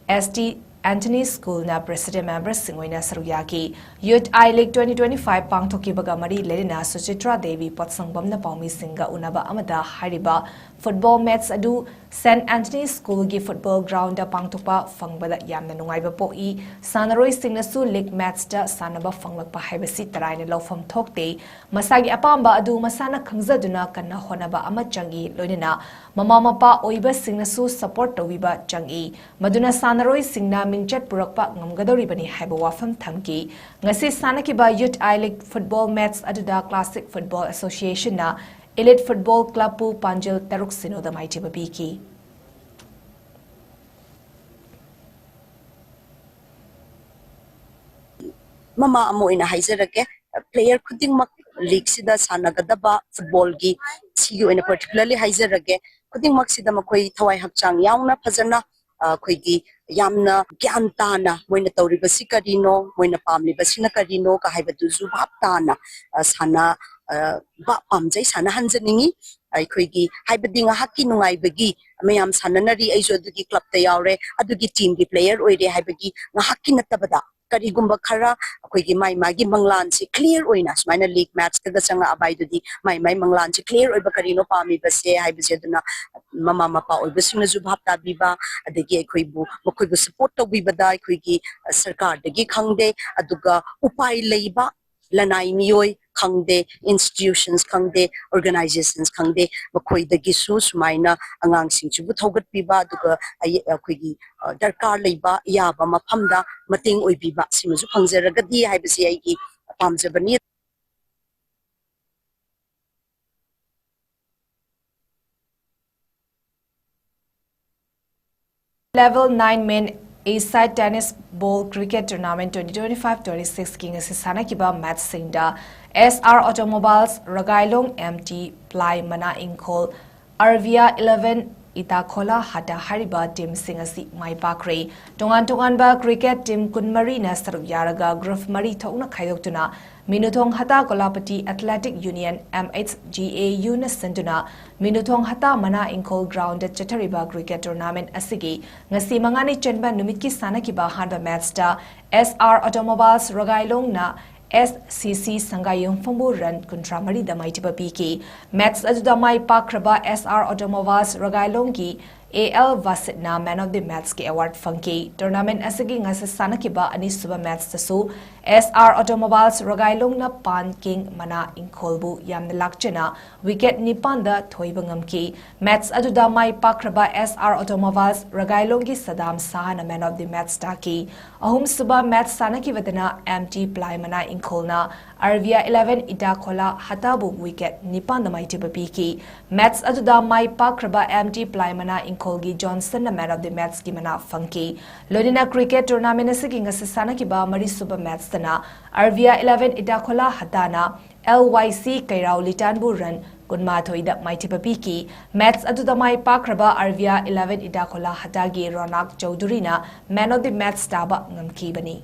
S T Anthony Schoolꯅ President Memberꯁꯤꯡ ꯑꯣꯏꯅ ꯁꯔꯨꯛ ꯌꯥꯈꯤ꯫ Youth I League twenty twenty-five ꯄꯥꯡꯊꯣꯛꯈꯤꯕꯒ ꯃꯔꯤ ꯂꯩꯅꯅ ꯁꯨꯆꯤꯇ꯭ꯔꯥ ꯗꯦꯕꯤ ꯄꯣꯠꯁꯪꯕꯝꯅ ꯄꯥꯎꯃꯤꯁꯤꯡꯒ ꯎꯅꯕ ꯑꯃꯗ ꯍꯥꯏꯔꯤꯕ football match ꯑꯗꯨ Saint Anthony Schoolꯒꯤ football groundꯗ ꯄꯥꯡꯊꯣꯛꯄ ꯐꯪꯕꯗ ꯌꯥꯝꯅ ꯅꯨꯡꯉꯥꯏꯕ ꯄꯣꯛꯏ꯫ ꯁꯥꯟꯅꯔꯣꯏꯁꯤꯡꯅꯁꯨ league matchꯇ ꯁꯥꯟꯅꯕ ꯐꯪꯂꯛꯄ ꯍꯥꯏꯕꯁꯤ ꯇꯔꯥꯏꯅ ꯂꯧꯐꯝ ꯊꯣꯛꯇꯦ꯫ ꯃꯁꯥꯒꯤ ꯑꯄꯥꯝꯕ ꯑꯗꯨ ꯃꯁꯥꯅ ꯈꯪꯖꯗꯨꯅ ꯀꯟꯅ ꯍꯣꯠꯅꯕ ꯑꯃ ꯆꯪꯏ, ꯂꯣꯏꯅꯅ ꯃꯃꯥ ꯃꯄꯥ ꯑꯣꯏꯕꯁꯤꯡꯅꯁꯨ support ꯇꯧꯕꯤꯕ ꯆꯪꯏ꯫ ꯃꯗꯨꯅ ꯁꯥꯟꯅꯔꯣꯏꯁꯤꯡꯅ ꯃꯤꯡꯆꯠ ꯄꯨꯔꯛꯄ ꯉꯝꯒꯗꯧꯔꯤꯕꯅꯤ ꯍꯥꯏꯕ ꯋꯥꯐꯝ ꯊꯝꯈꯤ꯫ ꯉꯁꯤ ꯁꯥꯟꯅꯈꯤꯕ Youth I League football match ꯑꯗꯨꯗ Classic Football Associationꯅ Elite Football Clubꯄꯨ ꯄꯥꯟꯖꯤꯜ ꯇꯔꯨꯛ ꯁꯤꯅꯣꯗ ꯃꯥꯏꯊꯤꯕ ꯄꯤꯈꯤ꯫ ꯃꯃꯥ ꯑꯃ ꯑꯣꯏꯅ ꯍꯥꯏꯖꯔꯒꯦ, player ꯈꯨꯗꯤꯡꯃꯛ leagueꯁꯤꯗ ꯁꯥꯟꯅꯒꯗꯕ footballꯒꯤ, ꯁꯤꯒꯤ ꯑꯣꯏꯅ particularly ꯍꯥꯏꯖꯔꯒꯦ, ꯈꯨꯗꯤꯡꯃꯛꯁꯤꯗ ꯃꯈꯣꯏ ꯊꯋꯥꯏ ꯍꯛꯆꯥꯡ ꯌꯥꯎꯅ ꯐꯖꯅ, ꯑ, ꯑꯩꯈꯣꯏꯒꯤ ꯌꯥꯝꯅ ꯒ꯭ꯌꯥꯟ ꯇꯥꯅ ꯃꯣꯏꯅ ꯇꯧꯔꯤꯕꯁꯤ ꯀꯔꯤꯅꯣ, ꯃꯣꯏꯅ ꯄꯥꯝꯂꯤꯕꯁꯤꯅ ꯀꯔꯤꯅꯣ ꯀ ꯍꯥꯏꯕꯗꯨꯁꯨ ꯚꯥꯞ ꯇꯥꯅ, ꯑ, ꯁꯥꯟꯅ-, ꯑ, ꯚꯥꯞ ꯄꯥꯝꯖꯩ ꯁꯥꯟꯅꯍꯟꯖꯅꯤꯡꯉꯤ꯫ ꯑꯩꯈꯣꯏꯒꯤ, ꯍꯥꯏꯕꯗꯤ ꯉꯥꯏꯍꯥꯛꯀꯤ ꯅꯨꯡꯉꯥꯏꯕꯒꯤ ꯃꯌꯥꯝ ꯁꯥꯟꯅꯅꯔꯤ, ꯑꯩꯁꯨ ꯑꯗꯨꯒꯤ clubꯇ ꯌꯥꯎꯔꯦ, ꯑꯗꯨꯒꯤ teamꯒꯤ player ꯑꯣꯏꯔꯦ ꯍꯥꯏꯕꯒꯤ ꯉꯥꯏꯍꯥꯛꯀꯤ ꯅꯠꯇꯕꯗ, ꯀꯔꯤꯒꯨꯝꯕ ꯈꯔ ꯑꯩꯈꯣꯏꯒꯤ ꯃꯥꯏ ꯃꯥꯒꯤ ꯃꯪꯂꯥꯟꯁꯤ clear ꯑꯣꯏꯅ, ꯁꯨꯃꯥꯏꯅ league matchꯇꯒ ꯆꯪꯉꯛꯑꯕ ꯍꯥꯏꯗꯨꯗꯤ ꯃꯥꯏ ꯃꯥꯏ ꯃꯪꯂꯥꯟꯁꯤ clear ꯑꯣꯏꯕ, ꯀꯔꯤꯅꯣ ꯄꯥꯝꯃꯤꯕꯁꯦ ꯍꯥꯏꯕꯁꯦ, ꯑꯗꯨꯅ ꯃꯃꯥ ꯃꯄꯥ ꯑꯣꯏꯕꯁꯤꯡꯅꯁꯨ ꯚꯥꯞ ꯇꯥꯕꯤꯕ, ꯑꯗꯒꯤ ꯑꯩꯈꯣꯏꯕꯨ, ꯃꯈꯣꯏꯕꯨ support ꯇꯧꯕꯤꯕꯗ ꯑꯩꯈꯣꯏꯒꯤ ꯁꯔꯀꯥꯔꯗꯒꯤ ꯈꯪꯗꯦ, ꯑꯗꯨꯒ ꯎꯄꯥꯏ ꯂꯩꯕ ꯂꯅꯥꯏ ꯃꯤꯑꯣꯏ ꯈꯪꯗꯦ, institutions ꯈꯪꯗꯦ, organizations ꯈꯪꯗꯦ, ꯃꯈꯣꯏꯗꯒꯤꯁꯨ ꯁꯨꯃꯥꯏꯅ ꯑꯉꯥꯡꯁꯤꯡꯁꯤꯕꯨ ꯊꯧꯒꯠꯄꯤꯕ, ꯑꯗꯨꯒ ꯑꯩ-, ꯑꯩꯈꯣꯏꯒꯤ, ꯑ, ꯗꯔꯀꯥꯔ ꯂꯩꯕ ꯌꯥꯕ ꯃꯐꯝꯗ ꯃꯇꯦꯡ ꯑꯣꯏꯕꯤꯕ, ꯁꯤꯃꯁꯨ ꯐꯪꯖꯔꯒꯗꯤ ꯍꯥꯏꯕꯁꯤ ꯑꯩꯒꯤ ꯄꯥꯝꯖꯕꯅꯤ꯫ Level nine Men A-side Tennis Ball Cricket Tournament twenty twenty-five twenty-six ꯀꯤ ꯉꯁꯤ ꯁꯥꯟꯅꯈꯤꯕ matchꯁꯤꯡꯗ S R Automobiles ꯔꯒꯥꯏꯂꯣꯡ, M T Plymana ꯏꯪꯈꯣꯜ, Arvia eleven Itakhola Hata ꯍꯥꯏꯔꯤꯕ teamꯁꯤꯡ ꯑꯁꯤ ꯃꯥꯏ ꯄꯥꯛꯈ꯭ꯔꯦ꯫ ꯇꯣꯉꯥꯟ ꯇꯣꯉꯥꯟꯕ cricket team ꯀꯨꯟꯃꯔꯤꯅ ꯁꯔꯨꯛ ꯌꯥꯔꯒ group ꯃꯔꯤ ꯊꯣꯛꯅ ꯈꯥꯏꯗꯣꯛꯇꯨꯅ ꯃꯤꯅꯨꯊꯣꯡ ꯍꯇꯥ ꯀꯣꯂꯥꯄꯇꯤ Athletic Union, M H G A U ꯅ ꯁꯤꯟꯗꯨꯅ ꯃꯤꯅꯨꯊꯣꯡ ꯍꯇꯥ ꯃꯅꯥ ꯏꯪꯈꯣꯜ groundꯗ ꯆꯠꯊꯔꯤꯕ cricket tournament ꯑꯁꯤꯒꯤ ꯉꯁꯤ ꯃꯉꯥꯅꯤ ꯆꯟꯕ ꯅꯨꯃꯤꯠꯀꯤ ꯁꯥꯟꯅꯈꯤꯕ ꯑꯍꯥꯟꯕ matchꯇ S R Automobiles ꯔꯒꯥꯏꯂꯣꯡꯅ S C C ꯁꯪꯒꯥꯏꯌꯨꯝꯐꯝꯕꯨ run ꯀꯨꯟꯊ꯭ꯔꯥ ꯃꯔꯤꯗ ꯃꯥꯏꯊꯤꯕ ꯄꯤꯈꯤ꯫ Match ꯑꯗꯨꯗ ꯃꯥꯏ ꯄꯥꯛꯈ꯭ꯔꯕ S R Automobiles ꯔꯒꯥꯏꯂꯣꯡꯒꯤ A L ꯚꯥꯁꯤꯠꯅ Man of the Matchꯀꯤ award ꯐꯪꯈꯤ꯫ Tournament ꯑꯁꯤꯒꯤ ꯉꯁꯤ ꯁꯥꯟꯅꯈꯤꯕ ꯑꯅꯤꯁꯨꯕ matchꯇꯁꯨ S R Automobiles ꯔꯒꯥꯏꯂꯣꯡꯅ ꯄꯥꯟ ꯀꯤꯡ ꯃꯅꯥ ꯏꯪꯈꯣꯜꯕꯨ ꯌꯥꯝꯅ ꯂꯥꯛꯆꯅ wicket ꯅꯤꯄꯥꯟꯗ ꯊꯣꯏꯕ ꯉꯝꯈꯤ꯫ Match ꯑꯗꯨꯗ ꯃꯥꯏ ꯄꯥꯛꯈ꯭ꯔꯕ S R Automobiles ꯔꯒꯥꯏꯂꯣꯡꯒꯤ ꯁꯗꯥꯝ ꯁꯥꯍꯅ Man of the Match ꯇꯥꯈꯤ꯫ ꯑꯍꯨꯝꯁꯨꯕ match ꯁꯥꯟꯅꯈꯤꯕꯗꯅ M T Plymana ꯏꯪꯈꯣꯜꯅ Arvia eleven Itakhola Hataꯕꯨ wicket ꯅꯤꯄꯥꯟꯗ ꯃꯥꯏꯊꯤꯕ ꯄꯤꯈꯤ꯫ Match ꯑꯗꯨꯗ ꯃꯥꯏ ꯄꯥꯛꯈ꯭ꯔꯕ M T Plymana ꯏꯪꯈꯣꯜꯒꯤ Johnsonꯅ Man of the Matchꯀꯤ ꯃꯅꯥ ꯐꯪꯈꯤ꯫ ꯂꯣꯏꯅꯅ cricket tournament ꯑꯁꯤꯒꯤ ꯉꯁꯤ ꯁꯥꯟꯅꯈꯤꯕ ꯃꯔꯤꯁꯨꯕ matchꯇꯅ Arvia eleven Itakhola Hataꯅ L Y C ꯀꯩꯔꯥꯎ ꯂꯤꯇꯥꯟꯕꯨ run ꯀꯨꯟꯃꯥꯊꯣꯏꯗ ꯃꯥꯏꯊꯤꯕ ꯄꯤꯈꯤ꯫ Match ꯑꯗꯨꯗ ꯃꯥꯏ ꯄꯥꯛꯈ꯭ꯔꯕ ꯑꯥꯔꯕꯤꯌꯥ eleven ꯏꯗꯥꯈꯣꯂꯥ ꯍꯇꯥꯒꯤ ꯔꯣꯅꯥꯛ ꯆꯧꯙꯨꯔꯤꯅ Man of the Match ꯇꯥꯕ ꯉꯝꯈꯤꯕꯅꯤ꯫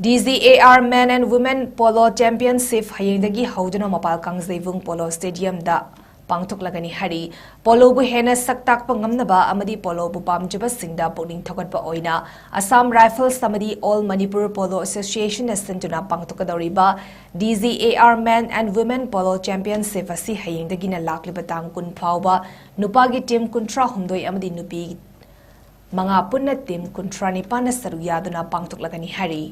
D G A R Men and Women Polo Championship ꯍꯌꯦꯡꯗꯒꯤ ꯍꯧꯗꯨꯅ ꯃꯄꯥꯜ ꯀꯥꯡꯖꯩꯕꯨꯡ Polo Stadium ꯗ ꯄꯥꯡꯊꯣꯛꯂꯒꯅꯤ ꯍꯥꯏꯔꯤ꯫ Polo ꯕꯨ ꯍꯦꯟꯅ ꯁꯛ ꯇꯥꯛꯄ ꯉꯝꯅꯕ ꯑꯃꯗꯤ Polo ꯕꯨ ꯄꯥꯝꯖꯕꯁꯤꯡꯗ ꯄꯨꯛꯅꯤꯡ ꯊꯧꯒꯠꯄ ꯑꯣꯏꯅ Assam Rifles ꯑꯃꯗꯤ All Manipur Polo Association ꯅ ꯁꯤꯟꯗꯨꯅ ꯄꯥꯡꯊꯣꯛꯀꯗꯧꯔꯤꯕ D G A R Men and Women Polo Championship ꯑꯁꯤ ꯍꯌꯦꯡꯗꯒꯤꯅ ꯂꯥꯛꯂꯤꯕ ꯇꯥꯡ ꯀꯨꯟ ꯐꯥꯎꯕ ꯅꯨꯄꯥꯒꯤ team ꯀꯨꯟꯊ꯭ꯔꯥ ꯍꯨꯝꯗꯣꯏ ꯑꯃꯗꯤ ꯅꯨꯄꯤ ꯃꯉꯥ ꯄꯨꯟꯅ team ꯀꯨꯟꯊ꯭ꯔꯥ ꯅꯤꯄꯥꯟꯅ ꯁꯔꯨꯛ ꯌꯥꯗꯨꯅ ꯄꯥꯡꯊꯣꯛꯂꯒꯅꯤ ꯍꯥꯏꯔꯤ꯫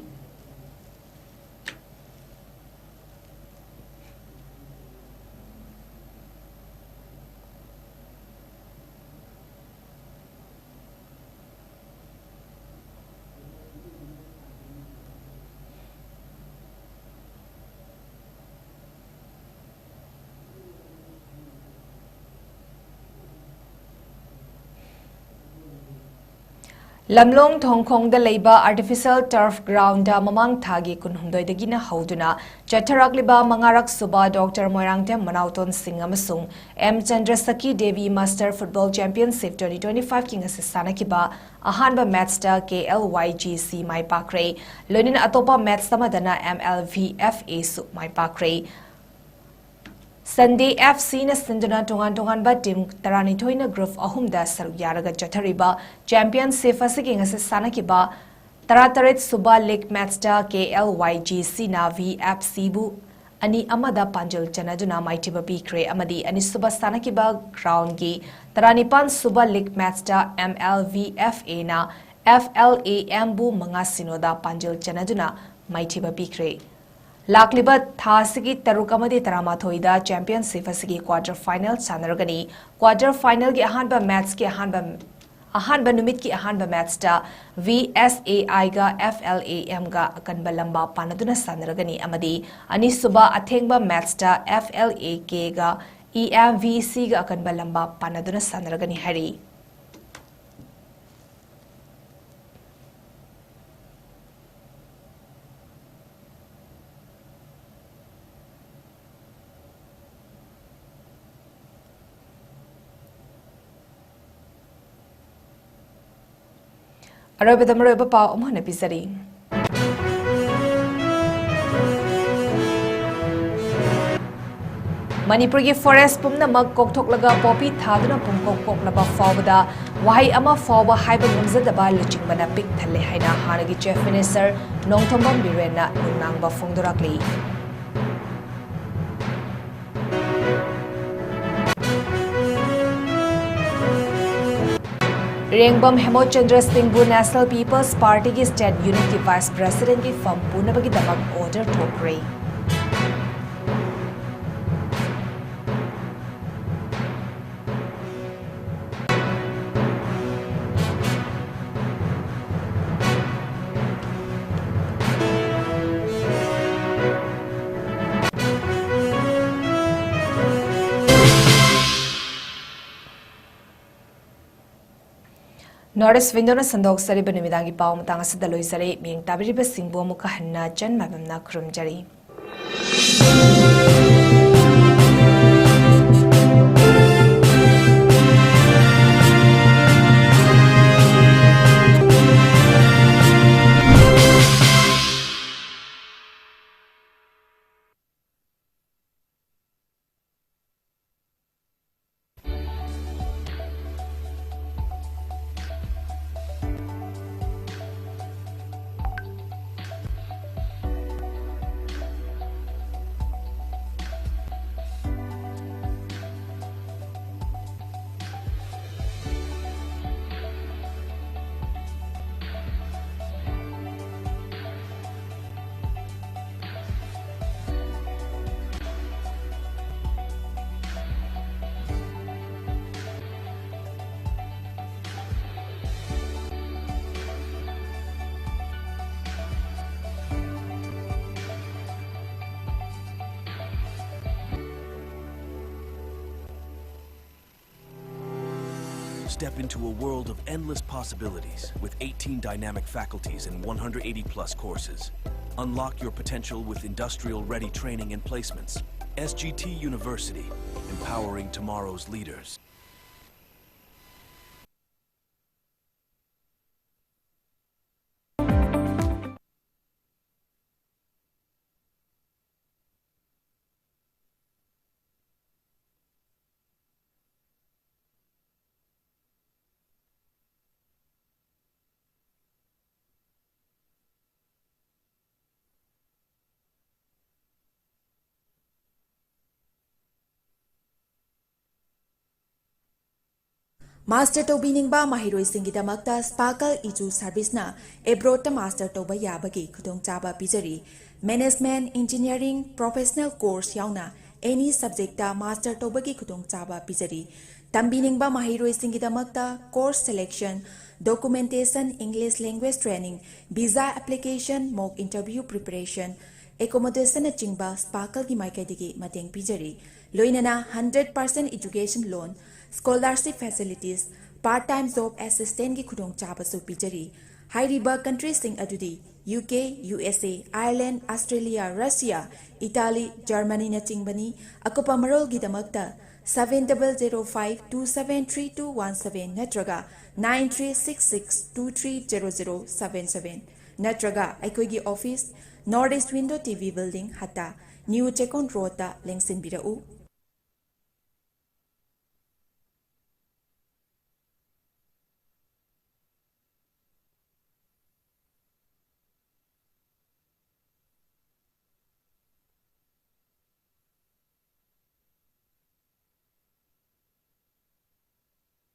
ꯂꯝꯂꯣꯡ ꯊꯣꯡꯈꯣꯡꯗ ꯂꯩꯕ Artificial Turf Ground ꯗ ꯃꯃꯥꯡ ꯊꯥꯒꯤ ꯀꯨꯟꯍꯨꯝꯗꯣꯏꯗꯒꯤꯅ ꯍꯧꯗꯨꯅ ꯆꯠꯊꯔꯛꯂꯤꯕ ꯃꯉꯥꯔꯛ ꯁꯨꯕ ꯗꯣꯛꯇꯔ ꯃꯣꯏꯔꯥꯡꯊꯦꯝ ꯃꯅꯥꯎꯇꯣꯟ ꯁꯤꯡ ꯑꯃꯁꯨꯡ M ꯆꯟꯗ꯭ꯔꯁꯈꯤ Devi Master Football Championship twenty twenty-five ꯀꯤ ꯉꯁꯤ ꯁꯥꯟꯅꯈꯤꯕ ꯑꯍꯥꯟꯕ match ꯇ K L Y G C ꯃꯥꯏ ꯄꯥꯛꯈ꯭ꯔꯦ꯫ ꯂꯣꯏꯅꯅ ꯑꯇꯣꯞꯄ match ꯑꯃꯗꯅ M L V F A ꯁꯨ ꯃꯥꯏ ꯄꯥꯛꯈ꯭ꯔꯦ꯫ Sunday F C ꯅ ꯁꯤꯟꯗꯨꯅ ꯇꯣꯉꯥꯟ ꯇꯣꯉꯥꯟꯕ team ꯇꯔꯥꯅꯤꯊꯣꯏꯅ group ꯑꯍꯨꯝꯗ ꯁꯔꯨꯛ ꯌꯥꯔꯒ ꯆꯠꯊꯔꯤꯕ championship ꯑꯁꯤꯒꯤ ꯉꯁꯤ ꯁꯥꯟꯅꯈꯤꯕ ꯇꯔꯥꯇꯔꯦꯠ ꯁꯨꯕ league match ꯇ K L Y G C ꯅ V F C ꯕꯨ ꯑꯅꯤ ꯑꯃꯗ ꯄꯥꯟꯖꯤꯜ ꯆꯟꯅꯗꯨꯅ ꯃꯥꯏꯊꯤꯕ ꯄꯤꯈ꯭ꯔꯦ ꯑꯃꯗꯤ ꯑꯅꯤꯁꯨꯕ ꯁꯥꯟꯅꯈꯤꯕ round ꯒꯤ ꯇꯔꯥꯅꯤꯄꯥꯟ ꯁꯨꯕ league match ꯇ M L V F A ꯅ F L A M ꯕꯨ ꯃꯉꯥ ꯁꯤꯅꯣꯗ ꯄꯥꯟꯖꯤꯜ ꯆꯟꯅꯗꯨꯅ ꯃꯥꯏꯊꯤꯕ ꯄꯤꯈ꯭ꯔꯦ꯫ ꯂꯥꯛꯂꯤꯕ ꯊꯥ ꯑꯁꯤꯒꯤ ꯇꯔꯨꯛ ꯑꯃꯗꯤ ꯇꯔꯥꯃꯥꯊꯣꯏꯗ championship ꯑꯁꯤꯒꯤ quarter final ꯁꯥꯟꯅꯔꯒꯅꯤ꯫ Quarter final ꯒꯤ ꯑꯍꯥꯟꯕ match ꯀꯤ ꯑꯍꯥꯟꯕ, ꯑꯍꯥꯟꯕ ꯅꯨꯃꯤꯠꯀꯤ ꯑꯍꯥꯟꯕ match ꯇ V S A I ꯒ F L A M ꯒ ꯑꯀꯟꯕ ꯂꯝꯕꯥ ꯄꯥꯟꯅꯗꯨꯅ ꯁꯥꯟꯅꯔꯒꯅꯤ ꯑꯃꯗꯤ ꯑꯅꯤꯁꯨꯕ ꯑꯊꯦꯡꯕ match ꯇ F L A K ꯒ E M V C ꯒ ꯑꯀꯟꯕ ꯂꯝꯕꯥ ꯄꯥꯟꯅꯗꯨꯅ ꯁꯥꯟꯅꯔꯒꯅꯤ ꯍꯥꯏꯔꯤ꯫ ꯑꯔꯣꯏꯕꯗ ꯃꯔꯨꯑꯣꯏꯕ ꯄꯥꯎ ꯑꯃꯨꯛ ꯍꯟꯅ ꯄꯤꯖꯔꯤ꯫ ꯃꯅꯤꯄꯨꯔꯒꯤ forest ꯄꯨꯝꯅꯃꯛ ꯀꯣꯛꯊꯣꯛꯂꯒ ꯄꯣꯄꯤ ꯊꯥꯗꯨꯅ ꯄꯨꯡꯀꯣꯛ ꯀꯣꯛꯂꯕ ꯐꯥꯎꯕꯗ ꯋꯥꯍꯩ ꯑꯃ ꯐꯥꯎꯕ ꯍꯥꯏꯕ ꯉꯝꯖꯗꯕ ꯂꯨꯆꯤꯡꯕꯅ ꯄꯤꯛ ꯊꯜꯂꯦ ꯍꯥꯏꯅ ꯍꯥꯟꯅꯒꯤ Chief Minister ꯅꯣꯡꯊꯣꯝꯕꯝ ꯕꯤꯔꯦꯟꯅ ꯅꯨꯡꯅꯥꯡꯕ ꯐꯣꯡꯗꯣꯔꯛꯂꯤ꯫ ꯏꯔꯦꯡꯕꯝ ꯍꯦꯃꯣꯆꯟꯗ꯭ꯔ ꯁꯤꯡꯕꯨ National People's Party ꯒꯤ State Unit ꯀꯤ Vice President ꯀꯤ ꯐꯝ ꯄꯨꯅꯕꯒꯤꯗꯃꯛ order ꯊꯣꯛꯈ꯭ꯔꯦ꯫ North East Window ꯅ ꯁꯟꯗꯣꯛꯆꯔꯤꯕ ꯅꯨꯃꯤꯗꯥꯡꯒꯤ ꯄꯥꯎ ꯃꯇꯥꯡ ꯑꯁꯤꯗ ꯂꯣꯏꯖꯔꯦ꯫ ꯃꯤꯌꯦꯡ ꯇꯥꯕꯤꯔꯤꯕꯁꯤꯡꯕꯨ ꯑꯃꯨꯛꯀ ꯍꯟꯅ ꯆꯟ ꯃꯥꯏꯕꯝꯅ ꯈꯨꯔꯨꯝꯖꯔꯤ꯫ Step into a world of endless possibilities with eighteen dynamic faculties and one hundred eighty plus courses. Unlock your potential with industrial ready training and placements. S G T University, empowering tomorrow's leaders. Master ꯇꯧꯕꯤꯅꯤꯡꯕ ꯃꯍꯩꯔꯣꯏꯁꯤꯡꯒꯤꯗꯃꯛꯇ Sparkle Edu ꯁꯔꯚꯤꯁꯅ ꯑꯦꯕ꯭ꯔꯣꯗꯇ master ꯇꯧꯕ ꯌꯥꯕꯒꯤ ꯈꯨꯗꯣꯡꯆꯥꯕ ꯄꯤꯖꯔꯤ꯫ Management, engineering, professional course ꯌꯥꯎꯅ any subject master ꯇꯧꯕꯒꯤ ꯈꯨꯗꯣꯡꯆꯥꯕ ꯄꯤꯖꯔꯤ꯫ ꯇꯝꯕꯤꯅꯤꯡꯕ ꯃꯍꯩꯔꯣꯏꯁꯤꯡꯒꯤꯗꯃꯛꯇ course selection, documentation, English language training, visa application, mock interview preparation, ꯑꯦꯀꯣꯃꯣꯗꯦꯁꯟꯅꯆꯤꯡꯕ ꯁ꯭ꯄꯥꯔꯀꯜꯒꯤ ꯃꯥꯏꯀꯩꯗꯒꯤ ꯃꯇꯦꯡ ꯄꯤꯖꯔꯤ꯫ ꯂꯣꯏꯅꯅ hundred percent education loan, scholarship facilities, part time job ꯑꯦꯁꯤꯁꯇꯦꯟꯠꯀꯤ ꯈꯨꯗꯣꯡꯆꯥꯕꯁꯨ ꯄꯤꯖꯔꯤ꯫ ꯍꯥꯏꯔꯤꯕ ꯀꯟꯇ꯭ꯔꯤꯁꯤꯡ ꯑꯗꯨꯗꯤ U K, U S A, Ireland, Australia, Russia, Italy, ꯖꯔꯃꯅꯤꯅꯆꯤꯡꯕꯅꯤ꯫ ꯑꯀꯨꯞꯄ ꯃꯔꯣꯜꯒꯤꯗꯃꯛꯇ seven double zero five two seven three two one seven ꯅꯠꯇ꯭ꯔꯒ nine three six six two three zero zero seven seven ꯅꯠꯇ꯭ꯔꯒ ꯑꯩꯈꯣꯏꯒꯤ office, north east window T V building, Hatta, new Checkon ꯔꯣꯗꯇ ꯂꯦꯡꯁꯤꯟꯕꯤꯔꯛꯎ꯫